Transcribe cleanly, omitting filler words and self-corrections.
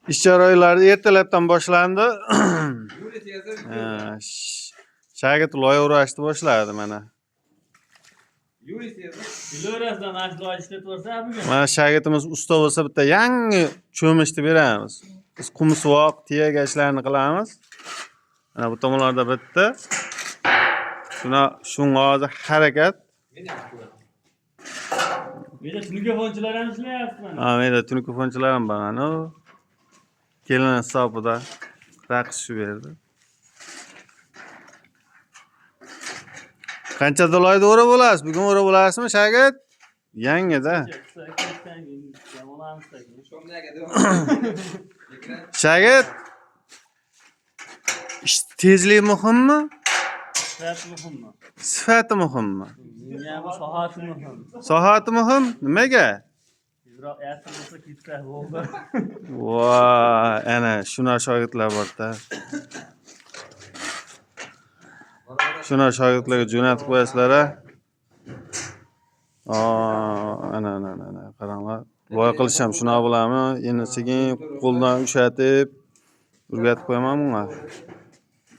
Ish jarayonlari ertalabdan boshlandi. Ha, Shagit loy o'rashni boshladi mana. Florasdan ashlo ishlatib yuborsa bugun. Mana shagitimiz usta bo'lsa, bitta yangi cho'michni beramiz. Biz qumsuvoq, tiyagashlarni qilamiz. Mana bu tomonlarda bitta. Shuna shunga hozir harakat. Menda tunikafonchilar ham ishlayapti mana. Ha, menda tunikafonchilar ham bor mana. Kelin hisobida raqs tushib berdi. Qanchada loyda o'rab bo'lasiz? Bugun o'rab bo'lasizmi, shagit? Yangida. Shagit. Ish tezlik muhimmi? Sifat muhimmi? Sifati muhimmi? Menga bu sohati muhim. Sohati muhim? Nimaga? Tezroq yaxshi bo'lsa ketsa bo'ldi. Voy, ana shuna shogirdlar borda. Shuna shogirdlarga jo'natib qo'yasizlar a. Aa, ana ana ana ana qaranglar. Loy qilish ham shunaqa bo'ladimi? Endi sekin qo'ldan ushatib o'rgatib qo'yaman bunga.